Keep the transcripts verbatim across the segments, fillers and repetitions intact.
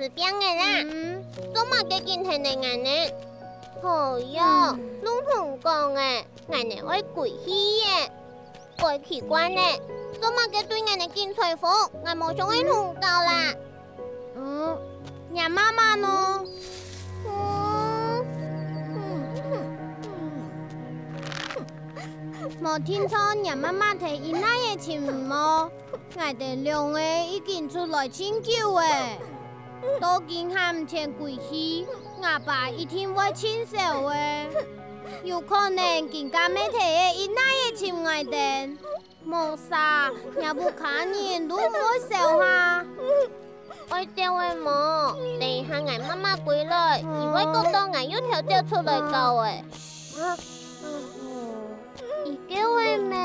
病仔啦，嗯。做麼个緊㧡等𠊎呢？好喲，嗯。攏同講仔，𠊎呢愛歸去仔。 怪奇怪呢，做麼个對𠊎呢緊吹風，𠊎無想愛同搞啦。嗯，若媽媽呢？嗯，無聽著若媽媽在院內仔尋無？𠊎兜兩個已經出來盡久仔。 到今還毋曾歸去，吾爸一定會盡愁仔。有可能今下乜在院內仔尋𠊎兜，無啥，若屋下人都毋會愁哈。愛走仔無？等一下𠊎媽媽歸來，佢會覺著𠊎又偷走出來搞仔。 佢噭仔咩？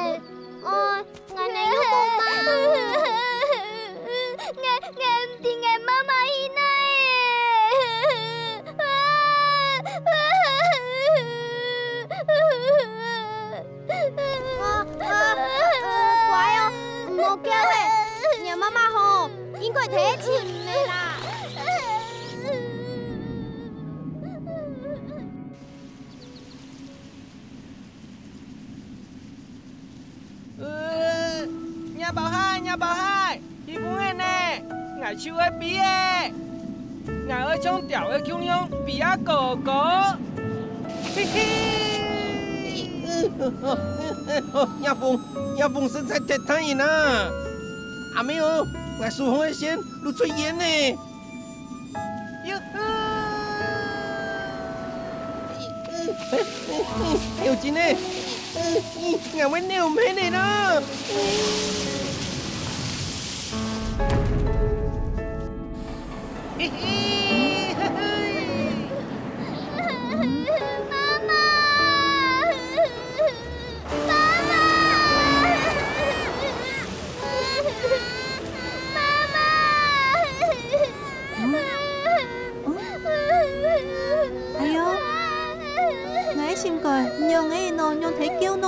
哦，𠊎呢又無嘛。𠊎，𠊎毋知𠊎媽媽去哪仔。啊，啊，啊，乖哦，毋好噭仔。若媽媽吼，應該在尋你啦。 呃，若寶海，若寶海，起風仔呢，𠊎就愛飛咧。𠊎愛像鳥仔共樣飛啊高高。嘿嘿。若風，若風實在忒大人啊！阿姆哦，𠊎手項个線露出煙呢！ 喲吼！有真个，𠊎會扭毋起來啦！媽媽！ 媽媽！媽媽！嗯？嗯？哎喲，𠊎个心肝，仰仔呢？仰忒噭呢？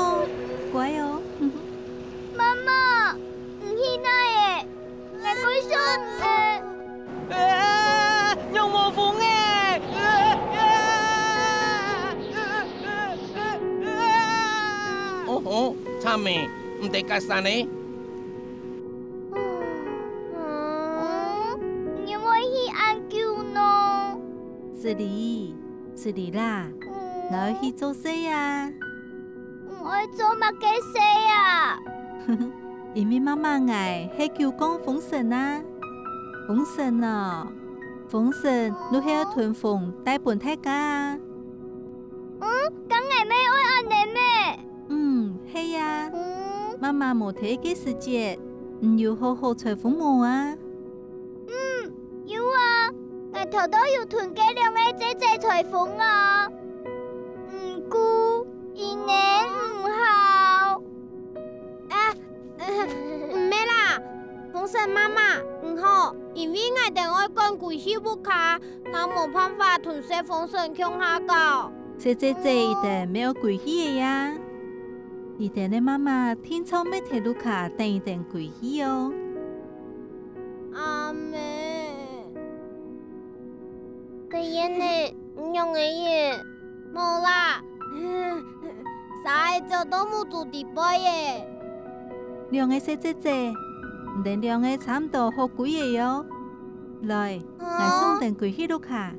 乖哦。媽媽，你去哪仔？ 𠊎歸想你。呃，仰無風仔！呃，呃，呃，呃，呃。哦吼，慘咧，毋得結煞咧。嗯，你會去恁久呢？子離，子離啦，嗯。𠊎愛去做事啊。你愛做麼个事啊？ 因為媽媽𠊎係九降風神啊。風神哦，風神就係愛吞風帶分大家啊。嗯，該𠊎乜愛恁仔咩？嗯，係啊。嗯。媽媽無在个時節，你有好好吹風無啊？ 嗯，有啊，𠊎頭到有同該兩個姐姐吹風啊。毋過，佢等毋好。啊，毋係啦，風神媽媽，你好，因為𠊎等愛趕歸去屋下，正無辦法同細風神共下搞。細姐姐佢等乜愛歸去个呀。佢等个媽媽定著乜在屋下等佢等歸去哦。 阿姆，該煙仔，你仰仔喲？無啦，沙仔走到目珠底背喲。兩個細姐姐，你等兩個差毋多好歸吔喲。來，𠊎送等歸去屋下。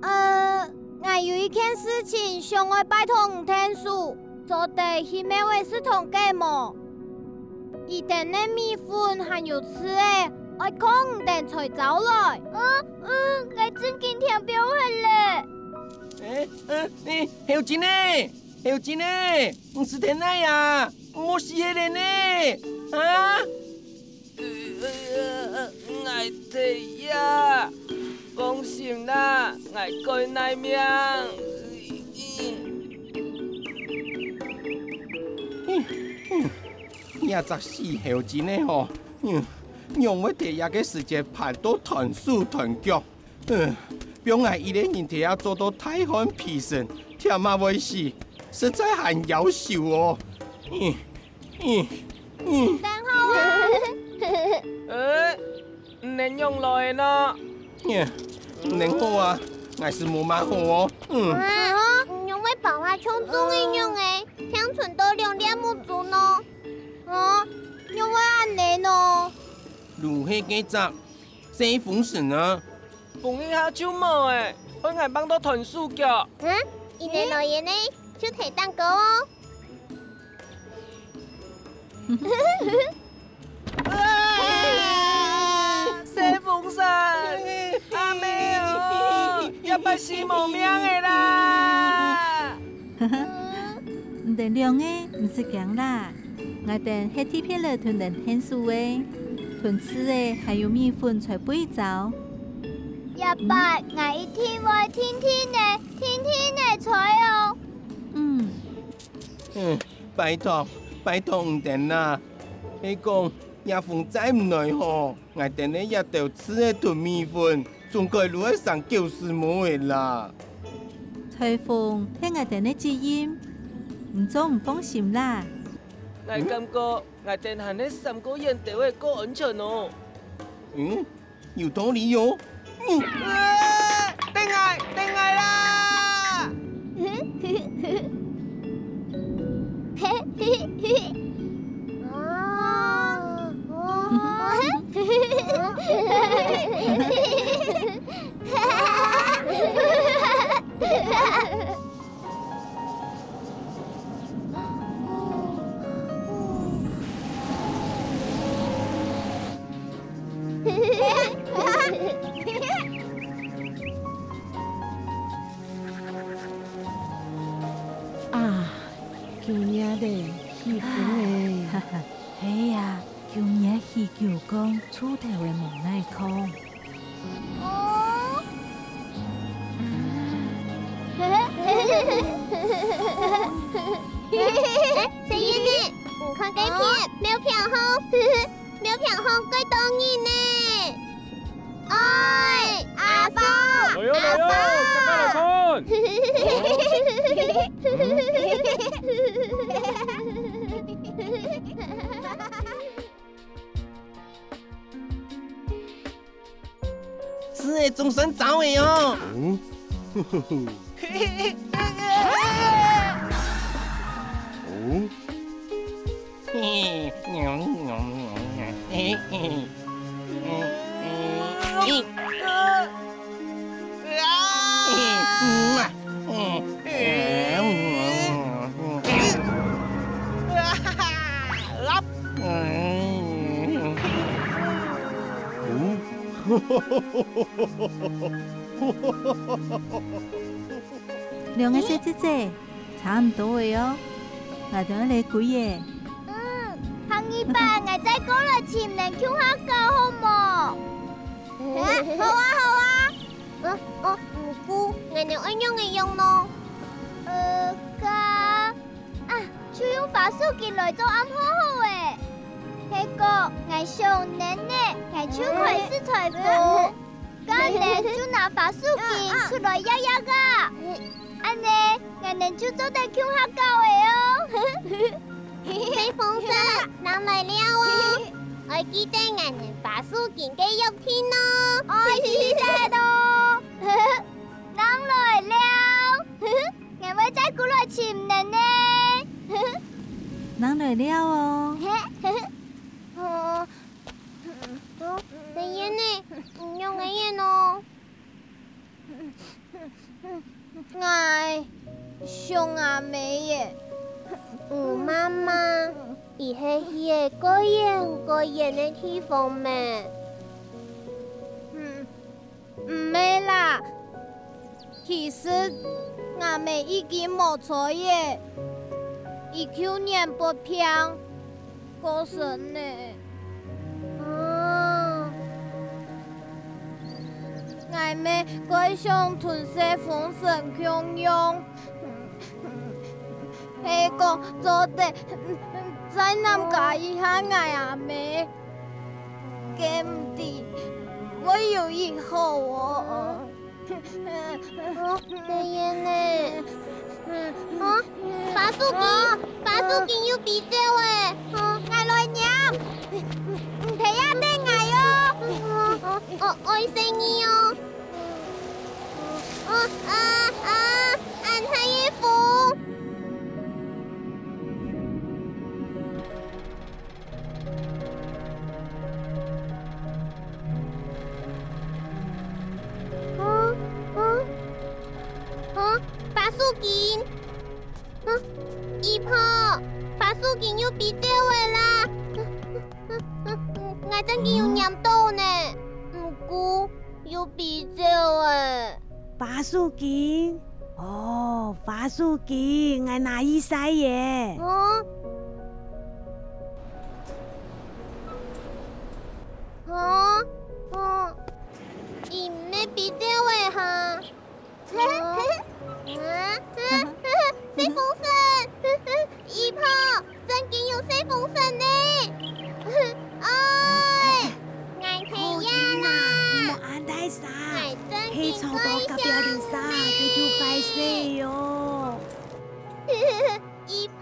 呃，𠊎有一件事情想愛拜託你𢯭手。 做得去廟仔食糖果無？佢等个米粉還有醋仔，愛靠你等才找來。嗯，嗯，𠊎正經聽毋曉忒了。欸，欸，欸，後進仔，後進仔，你死忒哪啊？毋好死忒了呢！啊？ 呃，呃，呃，𠊎忒呀，放心啦，𠊎改耐命。嗯，嗯，這隻死猴精仔吼，嗯，仰會在這个時節煩到斷手斷腳？ 嗯，放𠊎一個人在這做到大漢皮神，忒嘛會死，實在還夭壽哦。嗯，嗯，嗯。等好啊！呃，你等仰來呢？嗯，毋好啊，𠊎斯無麼好哦。嗯。啊，仰會爆啊像粽仔樣仔，淨伸到兩粒目珠呢？啊，仰會恁呢呢？就係該隻細風神啊！碰一下就無咧，害𠊎挷到斷手腳。嗯，佢等來咧呢，就忒當高哦。 啊！細風神，阿姆哦，這擺斯無命个啦！你等兩个毋使驚啦，𠊎等係特別來同你等𢯭手个，同刺仔還有米粉賽背招。這擺𠊎一定會定定仔、定定仔賽哦。嗯。 嗯，拜託，拜託你等啊！係講，這風再毋來吼，𠊎等个這兜刺仔同米粉，總該就會生狗屎毛个啦！裁縫係𠊎等个責任，你做毋放心啦。𠊎感覺𠊎等還係閃過遠兜仔較安全哦。嗯？ 有道理喲。嗯，啊，等𠊎，等𠊎啦！啊，舊年个起風欸。係啊，舊年起九降，臭頭个無耐看。 哦。細燕仔，你看該片，貓片吼，貓片吼，蓋多人呢。哎，阿芳，來喲，來喲，阿芳。大家來看。嗯。 刺仔總算走了哦。嗯？哦？兩个細姪仔，差毋多了哦，𠊎兜愛來歸了。嗯，下二擺𠊎再過來尋你共下搞好無？好啊，好啊。嗯，哦，毋過，𠊎兜愛仰仔用呢？呃，該，啊，就用花手巾來做暗號好了。係講𠊎想你呢，𠊎就開始裁縫。 該𠊎兜就拿花手巾出來搤搤啊！恁呢，𠊎兜就做得共下搞了哦！細風神，人來了哦！愛記得𠊎兜花手巾个約定哦！愛記得哦！人來了！𠊎會再過來尋你呢！人來了哦！哦， 哦，細燕仔，你仰仔呢？𠊎想阿姆了。你媽媽，佢係去了蓋遠蓋遠个地方咩？ 毋係啦，其實阿姆已經無在了，佢舊年發病過身了。哦，𠊎乜蓋想同細風神共樣，係講做得再揇加一下𠊎阿姆。 該毋知會有幾好哦。哦，細燕仔。啊，花手巾，花手巾又飛走了。哦，𠊎來拈。你，你，你在這等𠊎哦。哦，哦，哦，愛細義哦。緊有被走个啦！𠊎正經有黏到呢，毋過有被走个。花樹根？哦，花樹根，𠊎拿去曬耶。哦？哦？哦？佢毋係被走个哈？ 啊？啊？細風神，姨婆，正經有細風神呢！哎，𠊎忒夜啦，莫恁大聲，係吵到隔壁鄰舍，佢就壞勢喲。姨婆。